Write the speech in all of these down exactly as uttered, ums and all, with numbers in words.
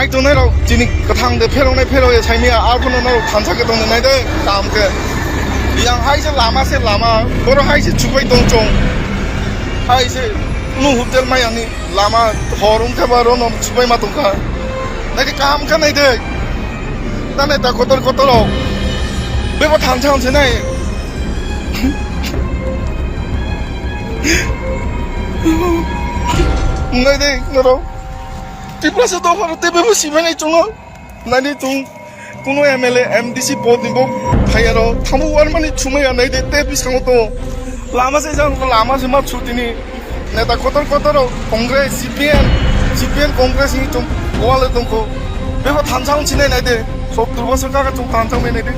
Tongnai rok chini kwthang de pheroknai pherok ya saimaya abono norok thansa khe tongni nai de kam khe. Yang hai se lama se lama, boro hai se chubai tong chong. Hai se nu hotel mayani lama hor wngkha ba rono chubai ma tongkha. Nai de kam kha nai de. Tane ta kotor kotor rok. Bebo thansa hwnse nai. Nai de norok. Tiprasa dophano tei bebo sibai nai chongo. Nani chwng kuno M L A, M D C pod ni bo phai aro thambo uan mani chumai ya nai de tei bwskango tongo. Lama se jang lama se ma chutini neta kotor kotor rok Congress, C P M, C P M Congress ni chwng wale tongkho. Bebo thansa wng sinai nai de. Sottur bosor kaka chwng thansa wng nai de.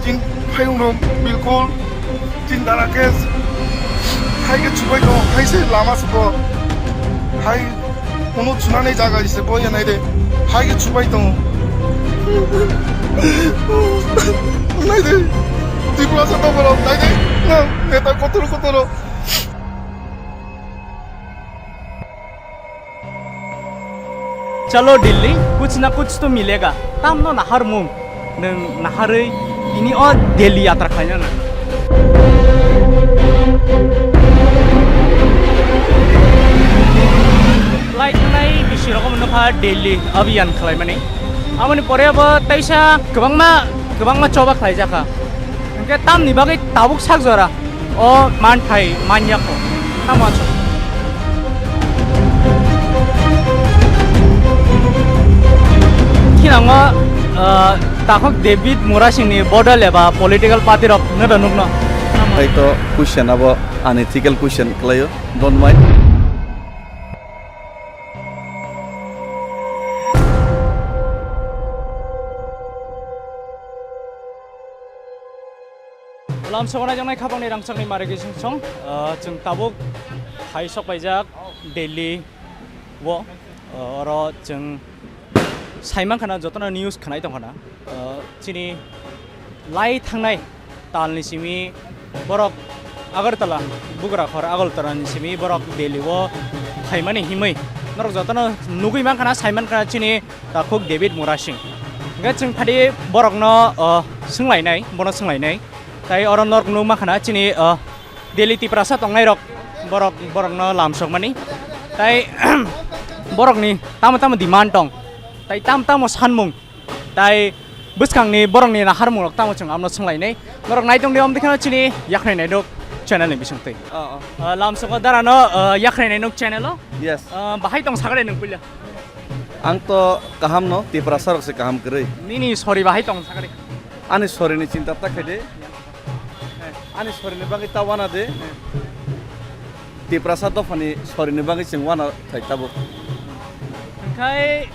Tin phayung rok bilkul tin dara ke hai ke chubai tongo. Hai se lama se bo. Hai Kuno chunani jaga se bo ya nai de. Hai ke chubai tongo. Nai de. Tripura sa to bolo nai de. Na, neta kotor kotor. Chalo Delhi, kuch na kuch to milega. Tamno nahar mung. Nwng naharwi tini o Delhi yatra khlaina nang. Lai thangnai bisi rokom nokha Delhi abhiyan khlaimani. Aboni pore bo teisa kwbangma, kwbangma choba khlaijakha. Hwnkhe tamni bagwi tabuk sak jora. O manthai manya kho. Tamo acho. Thinango, ah, takhok David Murasingni bodol eba political party rok no da nukno. Hai to question abo unethical question khlaio. Don't mind. Lamsogo naijaknai khapangni rangchakni mari khe chwng song, ah, chwng tabuk hai sok paijak Delhi o, ah, oro chwng saiman khana jotono news khnai tong khana, ah, chini lai thangnai talni simi borok Agartala, Bugrakhor Agartala ni simi borok Delhi o phaimani himwi norok jotono nugwi man khana, saiman khana chini takhuk David Murasing. Hingke chwng phadi borokno, o, swnglainai, bono swnglainai. Tai oro norok nukma khana chini, o, Delhi Tiprasa tongnairok borok, borokno lamsokmani. Tai borokni tamo tamo demand tong, tai tamo tamo sanmung, tai bwskangni borokni naharmungrok tamo chwng amno swnglainai. Norok naitongdi omdikhano chini Yakhrai Nainuk channel ni bisingtwi. O, o. O, lamsogo darano, o, Yakhrai Nainuk channel o. Yes. O, bahai tong sakre nwng puila. Ang to kaham no, Tiprasa rok se kaham kwrwi. Nini sori bahai tong sakari. Ani sori ni chinta ta khaide. Ani sori ni bagwi ta wana de. Tiprasa dopha ni sori ni bagwi chwng wana thai tabuk. Hwnkhe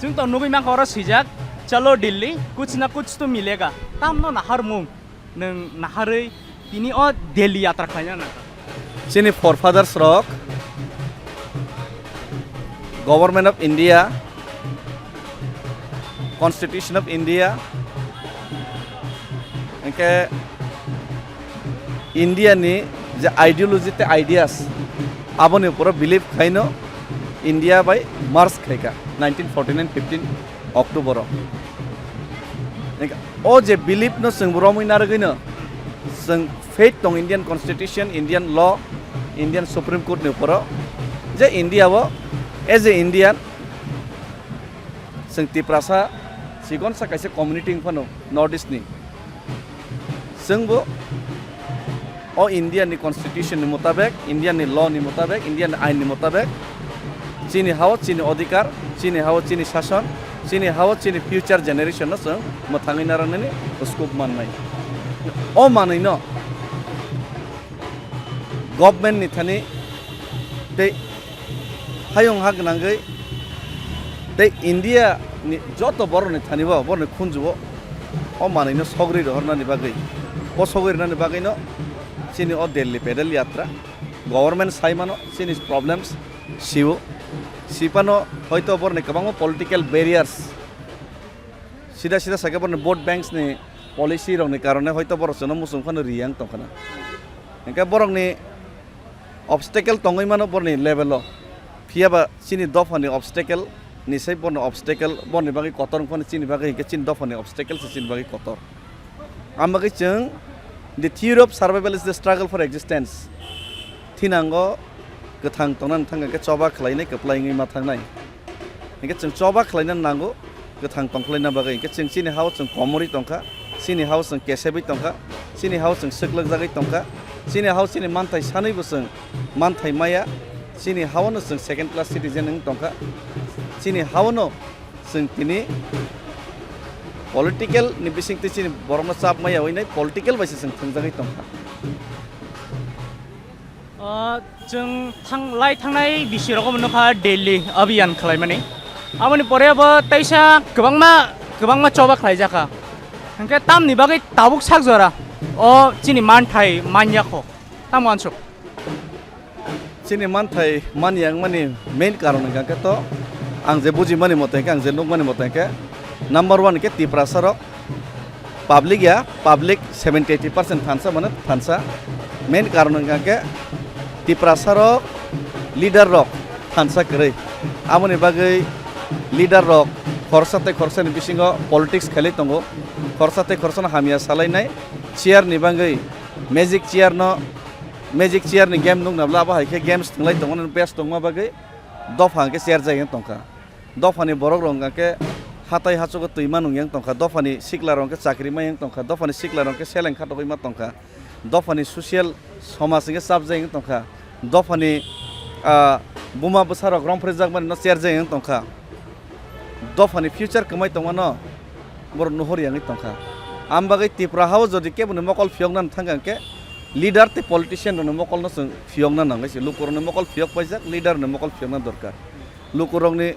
chwng to nugwi mankha oro swijak, "Chalo Delhi, kuch na kuch to milega." Tamno naharmung. Nwng naharwi tini o Delhi yatra khlaina nang. Chini forefathers rok, Government of India, Constitution of India, hwnkhe India ni je ideology tei ideas, aboni uporo believe khaino India bai merge khaika nineteen forty nine fifteen October o. Hwnkhe o je belief no chwng romwi narwgwino chwng faith tong Indian Constitution, Indian law, Indian Supreme Court ni uporo je India o as a Indian chwng Tiprasa chikonsa kaisa community wngphano North East ni. Chwngbo o India ni constitution ni mutabek, India ni law ni mutabek, India ni ain ni mutabek, chini hao chini odhikar, chini hao chini sason, chini hao chini future generation no chwng mwthangwi narwknani scope mannai. O manwi no government ni thani tei hayung ha gwnangwi tei India ni joto borok ni thani bo, borok ni khunju o, o manwi no sogri rohornani bagwi, o sogri rwnani bagwi no chini o Delhi pedal yatra government sai mano chini problems sio, sipano hoito borok ni kwbangma political barriers sida sida sakhe borok ni vote banks ni policy rok ni karone hoito borok chwngno muchung phano riyang tongkhana. Hingkhe borok ni obstacle tongwi mano borni level o. Phiya ba chini dopha ni obstacle ni sai borno obstacle, borni bagwi kotor wngphano chini bagwi hinkhe chini dophani obstacle se chini bagwi kotor. Ang bagwi chwng, "The theory of survival is the struggle for existence." Thinango kwthang tongna thang khe choba khlainai kwplai wngwi ma thangnai. Hinkhe chwng choba khlaina nango, kwthang tongkhlaina bagwi. Hinkhe chwng chini hao chwng komorwi tongkha, chini hao chwng kesebwi tongkha, chini hao chwng swklwkjagwi tongkha, chini hao chini manthai sanwi bo chwng manthai maya, chini hao no chwng second class citizen wng tongkha, chini hao no chwng tini political ni bisingtwi chini borokno chap maya wngnai political bai se chwng thwngjagwi tongkha. O, chwng thang-, lai thangnai bisi rogo nukha Delhi abhiyan khlaimani. Aboni pore bo teisa kwbangma, kwbangma choba khlaijakha. Hinkhe tamni bagwi tabuk sak jora o chini manthai manyakho. Tamo ansuk. Chini manthai manyang mani main karon hwnkha khe to, ang je bujimani mote hwnkhe, ang je nukmani mote hwnkhe, number one hwnkhe Tiprasa rok public ya, public seventy eighty percent thansa mane thansa. Main karon hwnkha khe Tiprasa rok, leader rok thansa kwrwi. Aboni bagwi leader rok khorsa tei khorsani bisingo politics khailai tongo. Khorsa tei khorsano hamya salainai chair ni bagwi, magic chair no, magic chair ni game nukna bwla abo hai khe games thwnglai tongmani best tongma bagwi dopha hwnkhe chair jai wng tongkha. Dophani borok rok hwnkha khe hatai hachugo twi ma nung yang tongkha, dophani sikla rok hwnkhe chakri ma yang tongkha, dophani sikla rok hwnkhe seleng khatogwi ma tongkha, dophani social somaj hwnkhe chapjai wng tongkha, dophani, ah, buma bwsa rok romphrijak mani no cherjai wng tongkha, dophani future kwmai tongmano borok nuhur yangwi tongkha. Ang bagwi Tripura hao jodi keboni mokol phiyokna thang khe leader tei politician rokni mokolno chwng phiyokna nangwi se, lukurokni mokol phiyok paijak, leader ni mokol phiyokna dorkar. Lukurokni,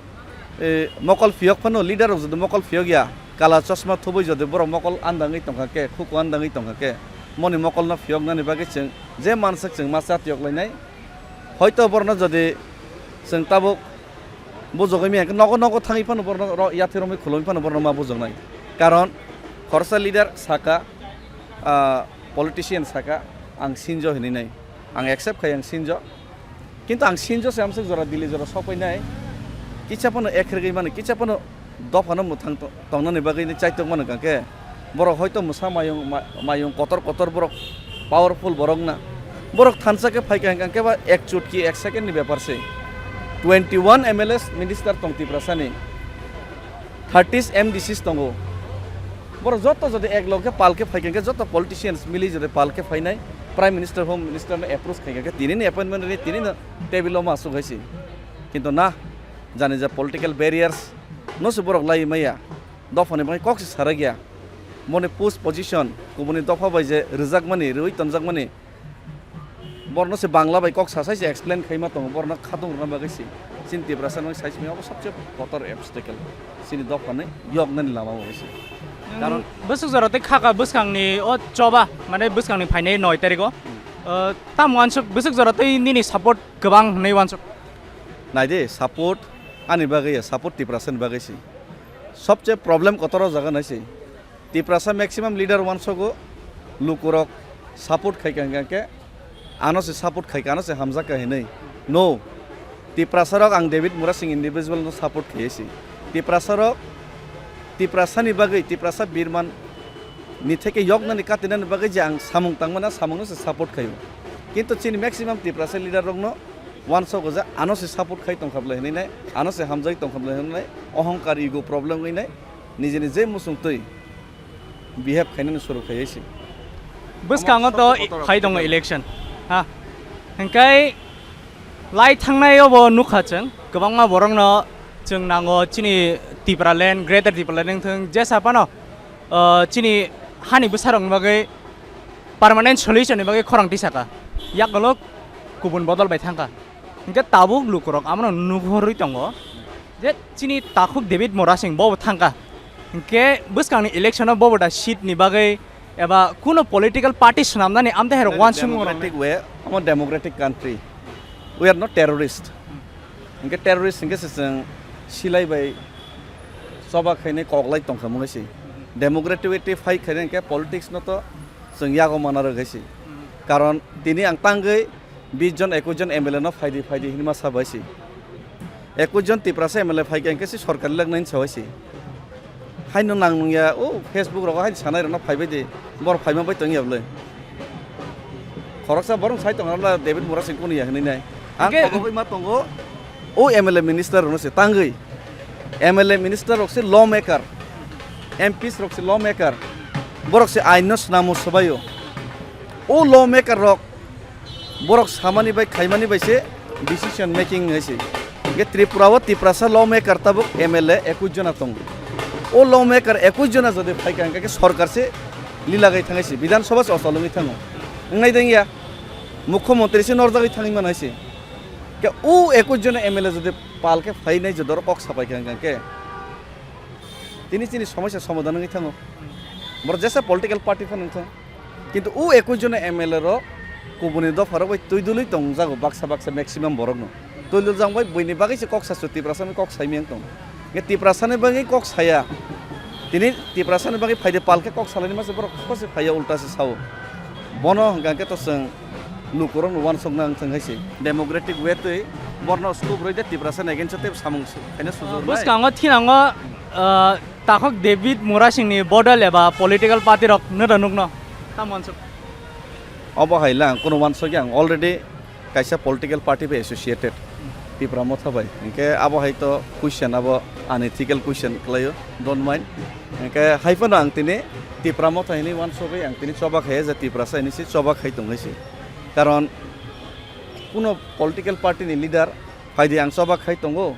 eh, mokol phiyok phano, leader rok jodi mokol phiyok ya, kala chosma thubui jodi borok mokol andangwi tongkha khe, khuku andangwi tongkha khe, moni mokolno phiyoknani bagwi chwng je manswk chwng ma chatiyok lainai. Hoito borokno jodi chwng tabuk bujogwi maya khe nogo nogo thangwi phano borokno ro-, yathwi romwi khulumwi phano borokno ma bujoknai. Karon khoroksa leader saka, ah, politician saka, "Ang sinjo," hinwi nai. Ang accept khai, ang sinjo. Kintu ang sinjo se amswk jora Delhi jora sok painai. Kisa phano ekrwgwi mano, kisa phano dophano mwthang to-, tongnani bagwi ni chaitok mano hwnkha khe. Borok hoito mwsa mayung, ma-, mayung kotor kotor borok powerful borok na. Borok thansa khe phaikha hwnkha khe ba ek chutki ek second ni bepar se. Twenty one M L As minister tong Tiprasani. Thirty M D Cs tongo. Borok joto jodi ek lok khe pal khe phai khe joto politicians mili jodi pal khe phainai, Prime Minister, Home Minister no approach khai khe tini ni appointment ri tini no table o ma asuk hai se. Kintu na, jani ja political barriers no se borok lai maya. Dopha ni bagwi kok se sarak ya. Boni post position, kubuni dopha bai je rwjak mani, rwi tonjak mani, borno se Bangla bai kok sasai se explain khaima tongo, borno khatung rwna bagwi se. Chini Tiprasa no sai simi obo sobse kotor obstacle. Chini dopha ni yoknani lama bo se. Karon bwswk jora tei khaka bwskang ni o choba, mane bwskang ni phainai noi tariko. Hmm. Uh, tam wansuk bwswk jora tei nini support kwbang hwnwi wansuk. Nai de, support ani bagwi ya, support Tiprasa ni bagwi se. Sobse problem kotor o jaga nai se. Tiprasa maximum leader wansogo, lukurok support khai ka hingka khe, ano se support khai ka, ano se hamjak ka hinwi. No, Tiprasa rok ang David Murasing individual no support khai si. Tiprasa rok, Tiprasa ni bagwi, Tiprasa birman ni theke yoknani katinani bagwi je ang samung tangmana, samung no se support khaio. Kintu chini maximum Tiprasa leader rok no wansogo je ano se support khai tongkha bwlai hinwi nai, ano se hamjai tongkha bwlai hinwi nai, ohongkar ego problem wngwi nai, nijini je muchung twi behave khainani suru khai se. Bwskango to phai tongo election. Ha. Hingkai lai thangnai obo nukha chwng, kwbangma borokno chwng nango chini Tipraland, Greater Tipraland wngthwng, jesa phano, uh, chini hani bwsarokni bagwi permanent solution ni bagwi khorang tisaka. Yakolok kubun bodol bai thangkha. Hingke tabuk lukurok amono nuhorwi tongo je chini takhuk David Murasing bobo thangkha. Hingke bwskangni election-o bobo da seat ni bagwi eba kuno political party swnamnani amtwi hai rok wansukmung rok democratic way, omo democratic country. We are not terrorist. Hingke terrorist hingke se chwng silai bai choba khainai koklai tongkha mungwi se. Democratic way tei fight khainai hingke politics no to chwng yago mana rwgwi se. Karon tini ang tangwi bis jon, ekwis jon M L A no phaidi, phaidi hinwi ma sa bai se. Ekwis jon Tiprasa M L A phai khe, hwnkhe se sorkar lak nai sa hai se. Haino nang nung ya, o Facebook rogo hai sanai rokno phai bai di, bor phaima bai tong ya bwle. Khoroksa borok sai tong rwla David Murasing kunu ya hwnwi nai. Ang Hwnkhe khobogwi ma tongo, o M L A minister rokno se tangwi. M L A minister rok se law maker, M Ps rok se law maker, borok se ain no swnamo swbaio. O law maker rok borok samani bai khaimani bai se decision making hai se. Hwnkhe Tripura o Tiprasa law maker tabuk M L A ekwis jona tongo. O law maker ekwis jona jodi phai kha hwnkhe sorkar se lilagai thangai se, Bidhan Sabha se ocholongwi thango. Wngnai dengya, Mukhyamantri se norjagwi thangwi man hai se. Hwnkhe o ekwis jona M L A jodi pal khe phainai jodi oro kok sapai kha hwnkhe tini chini somosya somadhan wngwi thango. Borok jesa political party phano wngthang. Kintu o ekwis jona M L A rok kubuni dopha rok bai twi dului tongjago baksa baksa maximum borokno. Twi dul jang bai buini bagwi se kok sasu Tiprasani kok saimiyang tong. Nge Tiprasani bagwi kok saya. Tini Tiprasani bagwi phaide pal khe kok salaini masa borok khose phaiya ulta se sao. Bono hwnkha khe to chwng lukurokno uansukna wng thang hai se. Democratic way twi borno scope rwi de Tiprasani against o tei samung su-, khaina sujuk rwnai. Bwskango thinango, ah, Takhuk David Murasingni bodol eba political party rok nw da nukno? Tamo uansuk. Obo hai lang, kunu uansuk yang already kaisa political party bai associated Tipra Motha bai. Hinkhe abo hai to question abo unethical question kwlaio, don't mind. Hinkhe hai phano ang tini Tipra Motha hinwi uansugwi ang tini choba khaiya je Tiprasa hinwi se choba khai tong hai se. Karon kuno political party ni leader phaidi ang choba khai tongo,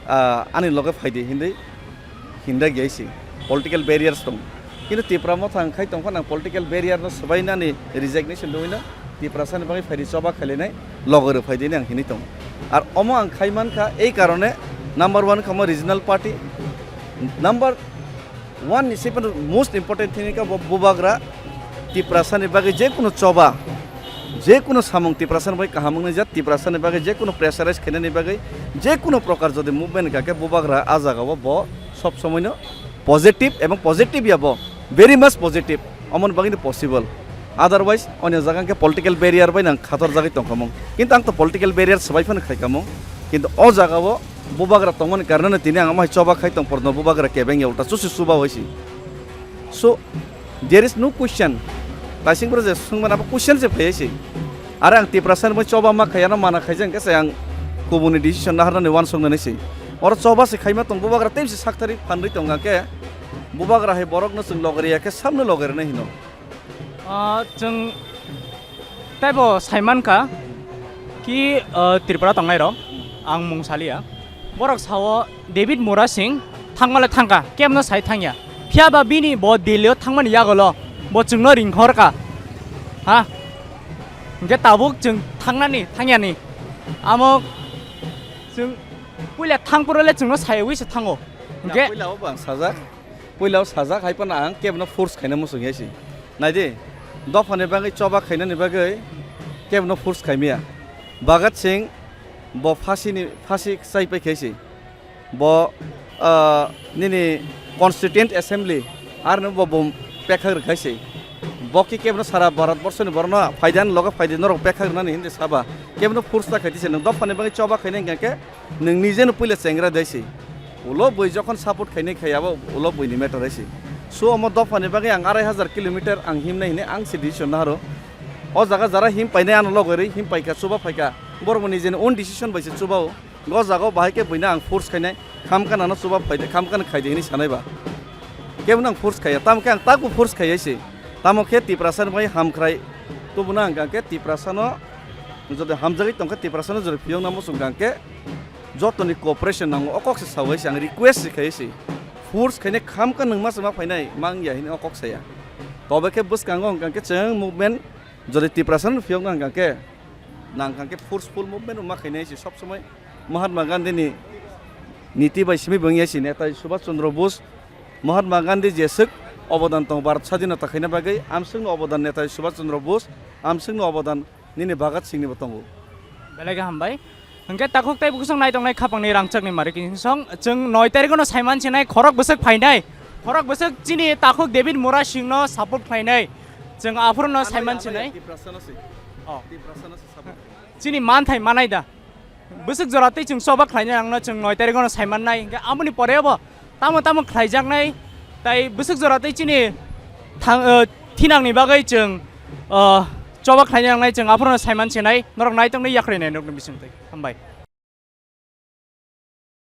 ah, ani loge phaidi hinwi hinda giyai se political barriers tong. Kintu Tipra Motha ang khai tongkha nang political barrier no swbainani resignation dowino Tiprasani bagwi phaidi choba khailainai loge rw phaidi ang hinwi tongo. Ar omo ang khai mankha ei karone number one kha omo regional party, number one ni se phano most important thing kha bo bubagra Tiprasani bagwi je kunu choba, je kunu samung Tiprasani bagwi kaham wngni jat, Tiprasani bagwi je kunu pressurize khainani bagwi je kunu prokar jodi movement kha khe bubagra a jagao bo sob somoino positive ebong positive ya bo very much positive, omoni bagwi no possible. Otherwise onyo jaga khe political barrier bai nang khator jagwi tongkhamung. Kintu ang to political barrier swbai phano khaikamung. Kintu o jagao bubagra tongmani karone tini ang amai choba khai tong porno bubagra kebeng ya ulta chusi chuba hoisi. So, there is no question. Kaising bro je swngmani abo question se phaiya se. Are ang Tiprasa ni choba ma khaiya no mana khaijang khe se ang kubuni decision naharnani uansuknani se. Oro choba se khaima tong bubagra tei se saktharwi phanrwi tong khe bubagra hai borokno chwng logariya khe samno logarinai hino. Ah, chwng teibo saimankha ki, ah, Tripura tongnairok, ang mung saliya. Borok sao David Murasing thangmale thangkha, kemno sai thangya. Phiyaba bini bo Delhi-o thangmani yagolo bo chwngno ringkhorkha. Ha? Hwnkhe tabuk chwng thangnani, thangyani. Amo chwng puila thangphuru le chwngno saiwi se thango. Hwnkhe puila o bang sajak. Puila o sajak hai phano ang kebono force khaina muchung ya se. Naidi, dophani bagwi choba khainani bagwi kebono force khaimaya. Bhagat Singh bo phasini, phasi chai pai khai se. Bo, ah, nini Constituent Assembly arno bo bum pekhak rwkhai se. Bo ki kebono sara Bharat borsoni borno phaidi ani loge phaidi norok pekhak rwnani hindi saba. Kebono force ta khaidi se nwng dophani bagwi choba khainai hwnkha khe nwng nijeno puila chengra dai se. Ulo bui jokhon support khainai khai abo ulo buini matter hai se. So omo dophani bagwi ang arai hajar kilometer ang himnai hwnwi ang se decision naharo. O jaga jara him painai ano logoi rwi him paikha chuba phaikha. Borokbo nijeni own decision bai se chuba o. Go jaga o bahai khe buino ang force khainai khamkha nano chuba phaidi khamkha no khaidi hwnwi sanai ba. Kebono ang force khaiya. Tamo khe ang takbo force khaiya se. Tamo khe Tiprasa ni bagwi hamkhrai tubuno ang khe Tiprasa no jodi hamjagwi tongkha Tiprasa no jodi phiyokna muchung kha khe jotoni cooperation nango, o kok se sawai se ang request se khai se. Force khaine khamkha nwng ma se ma phainai mang ya hini o kok saya. Tobe khe bwskango hwnkha khe chwng movement jodi Tiprasa no phiyokna hwnkha khe nang kha khe forceful movement ma khainai se sob somoi Mahatma Gandhi ni niti bai simi bo wngya se Netaji Subhash Chandra Bose, Mahatma Gandhi jeswk obodan tong Bharat sadhinota khaina bagwi amswkno obodan Netaji Subhash Chandra Bose, amswkno obodan nini Bhagat Singh ni bo tongo. Belai khe hambai. Hwnkhe takhuk tei bukhusong nai tongnai khapangni rangchakni mari kinsong chwng noi tarikh no saiman sinai khorok bwswk phainai. Khorok bwswk chini takhuk David Murasing no support khlainai. Chwng aphuru no saiman sinai. Tiprasa no se. Oh. Tiprasa no se support. Chini manthai manai da. Bwswk jora tei chwng choba khlaina nangno chwng noi tarikh no saiman nai, hwnkhe aboni pore bo tamo tamo khlaijaknai, tai bwswk jora tei chini thang, eh, thinangni bagwi chwng, eh, choba khlaina nangnai chwng aphuru no saiman sinai, norok nai tongni yakhrai nai nokni bisingtwi. Hambai.